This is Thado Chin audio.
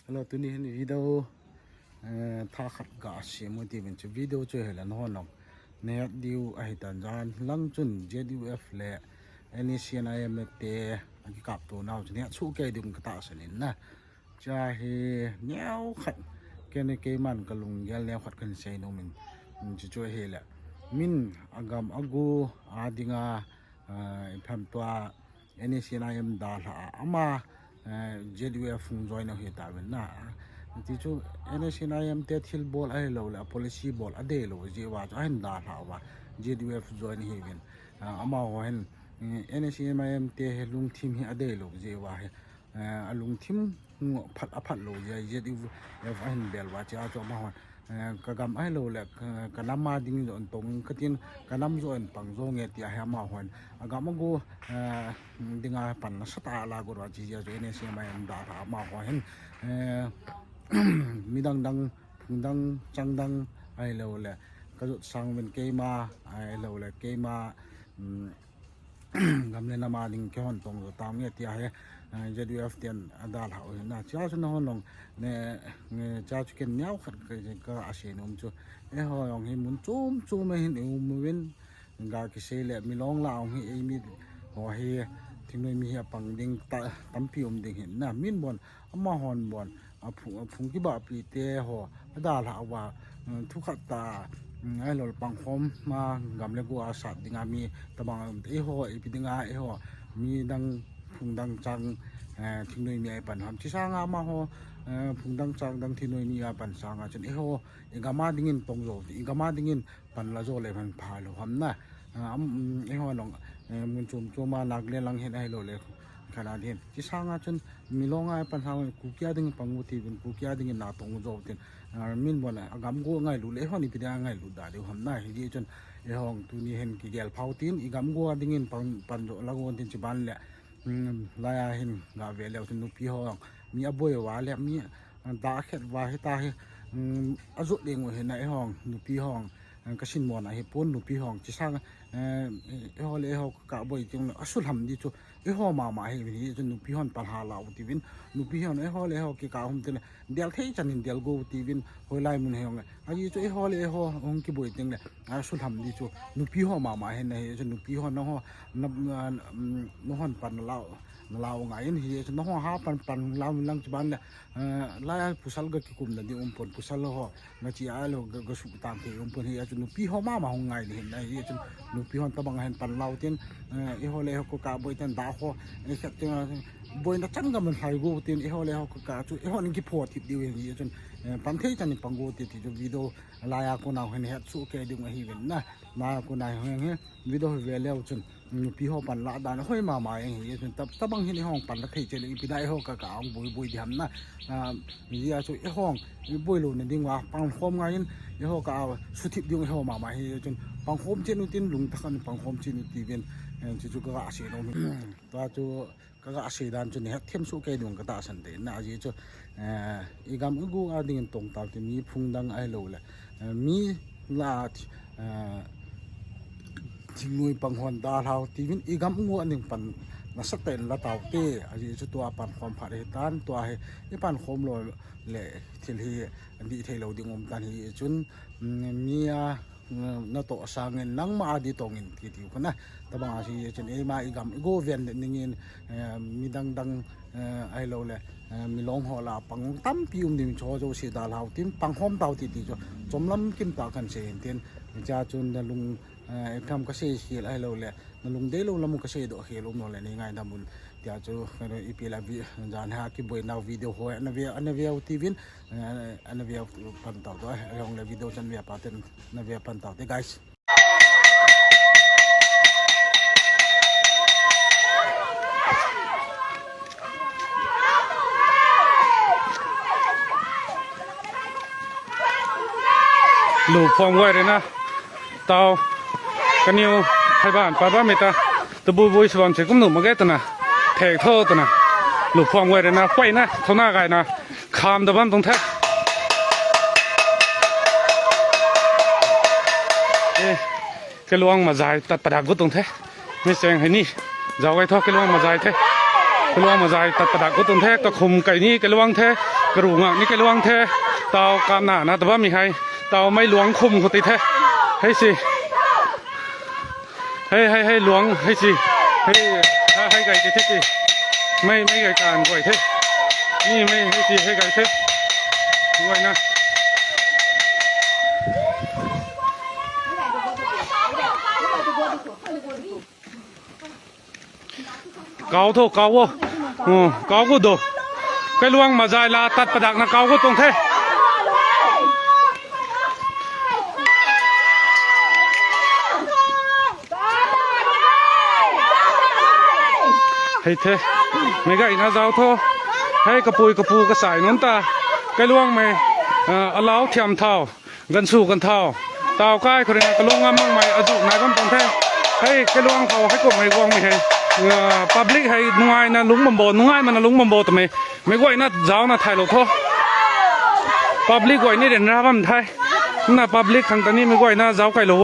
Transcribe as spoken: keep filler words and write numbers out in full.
Hello, tuni hin video, eh, thah khat kasem u tivin chu video chu hile nahon nong. Nahet diu ahitan jan lang chun Z U F le N S C N I M te akikapto nau chu nahet soh kei ding katahsan in na. Cha hi neo khat kei ni keiman kalunggel neo khat kahin seinom in. Chu chu hile. Min agam ago a dinga, ah, ipi ham tua N S C N I M dalha a ama, eh, Z U F hung join u hitauvin na. Ti chu N S C N I M te thilbol ahilou le, a policy bol adeilou jeh uva chu ahin dalha uva Z U F join hiuvin. Ah, amaho hin, eh, N S C N I M te hi lungthim hi adeilou jeh uva hi, eh, alungthim phat, aphat lou jeh a Z U F ahin bel uva chia chu amahon, eh, kagam ahilou le, ka, kanam a ding joh in tong katin, kanam joh in pang jonge tia hi amahon agam ago, eh, dinga pan nasatah a la got uva chia chu N S C N I M dalha amaho hin, eh, midang dang, phung dang, chang dang ahilou le, kajot sang uvin keima ahilou le, keima, um, gam le nam a ding keihon tong jo tam nge tia hi, eh, Z U F ten adalha u hi na. Chia chu nahon nong ne, ne, cha chu ken neo khat ka, kaseinom chu. Eiho jong hi mun chom chom a hin i um uvin, ga kisei le milong lah a jong hi eimi ho hi thingnoi mi hi apang ding ta, tampi um ding hin na. Min bon, amahon bon, aphung, aphung kibahpi te ho adalha uva, um, thukhat tah, um, ahilou le pangkhom a gam le go a sat dinga mi tabang um te, eiho ipi dinga eiho midang phung dang chang, eh, thingnoi mi a ipan ham. Chi sanga amaho, eh, phung dang chang dang thingnoi mi a pan sanga chun eiho igam a dingin tong jo, igam a dingin pan la jo le man pha lou ham na. Ah, am, um, eiho nong, eh, mun chom chom a Nagaland lang hin ahilou le, khat a ding hin. Chi sanga chun milong a pan sanga Kuki a ding pang u tivin, Kuki a dingin na tong jo tin. Ah, min bon agam go ngailu le, eiho ipi dinga ngailu da diu ham na. Hijeh chun eihon tuni hin kigel phau tin, igam go a dingin pan, pan jo la go tin chi ban le. Hmm, laiya hin gave leu chun nupi ho jong mi aboi uva le mi, ah, da khet uva hita hi, hmm, ajot ding u hi na eihon nupi ho jong, ah, kasin mona hi pon nupi ho jong chi sang, eh, eiho le eiho kikah boi teng le asulham di chu eiho mama hi, hi chu nupi hon pan la u tivin nupi hon eiho le eiho kikah hum teng le del thei chan in del go tivin hoilai mun hi jong le. Ajeh chu eiho le eiho hung kiboi teng le, asulham di chu nupi ho mama hin ahi chu nupi ho nangho na, na, um, nahon pan la, la u ngai in hi chu nangho ha pan, pan la u lang chi ban le, eh, laiya pasal ga kikum na di um pon pasal ho na chi a lo ga, ga su tang thei um pon hi chu nupi ho mama hung ngai di hin ahi chu nupi hon tabang hin pan la u tin, eh, eiho le eiho kikah boi teng da ho, eh, khat teng, eh, boina chan ga man lhai go tin eiho le eiho kikah chu eihon kipho thip diu hin hi chun, eh, pan thei chan in pang go ti ti chu video laiya kona hin het soh kei ding ahiuvin na. Laiya kona hin hi video hi ve leu chun nupi ho pan la dan hoi mama jeng hi chun tab, tabang hin eihon pan la thei cheh le ipi dinga eiho kikah a hung boi boi di ham na. Ah, hijeh a chu eihon boi lou na ding uva pangkhom ngai in eiho kikah a suthip ding eiho mama hi chun pangkhom chen u tin lungthah a pangkhom chen u tivin, eh, chu chu kaga seinom. Tua chu kaga sei dan chu nahet them soh kei ding katahsan te na. Ajeh chu, eh, igam igo a dingin tong tau te, mi phung dang ahilou le, eh, mi lah a, eh, thingnoi pang hon dalha u tivin igam igo a ding pan nasatah in la tau te. Ajeh chu tua pankhom phat hitan, tua hi ipankhom lou le thil hi dih thei lou ding um tan hi chun, mm, mi a natoh sangin nangma a di tong in ti ti u kona. Tabang a hi chun eima igam igo ven le ningin, eh, midang dang, eh, ahilou le, eh, milong ho lah a pang tampi um ding chu jouse dalha u tin pangkhom tau ti ti chu chomlam kim tah kahin sei in tin. Cha chun nalung, eh, ipi ham kasei khel ahilou le nalung deilou lam u kasei doh khel um lou le nei ngaidam un. Tia chu, kano ipi la vi-, jan ha kiboi nau video ho, ana ve, ana ve u tivin, eh, ana ve u pan tau to, eh, eihon le video chan ve pa ten, ana ve pan tau te, guys. Lu phong wai re na. Tao. Kaniu. Hai ban, pa ba mi ta. Tabu bui suan se kum nu ma ge ta na. Thek tho ta na. Lu phong wai re na. Kwai na. Tho na gai na. Kham da ban tong the. Eh. Keluang ma jai tat padak gu tong the. Mi seng hai ni. Jao gai tho keluang ma jai the. Keluang ma jai tat padak gu tong the. Ka khum kai ni keluang the. Karu ngak ni kei luang the. Tao kamna na taba mi hai. Tao mei luang khum khu ti the. Hei si. Hei, hei, hei, luang, hei si. Hei, ha, hei gai ti the ti. Mei, mei gai kan guai the. Ni mei, hei si, hei gai the. Guai na. Kau tho, kau o. Hm, kau gu do. Kei luang majai la tat padak na kau gu tong the. Hei the. Mei gai na jao tho. Hei kapui kapu kasai non ta. Kei luang mei. Ah, alau thiam thao. Gansu ganthao. Tao kai khori na kalung ngam mang mai aju nai bam pon the. Hei, kei luang thao hei ko mei guang mei hei. Ah, public hei nungai na lung bam bo, nungai mana lung bam bo ta mei. Mei guai na jao na thai lo tho. Public guai ni den ra bam thai. Na public thang ta ni mei guai na jao kai lo.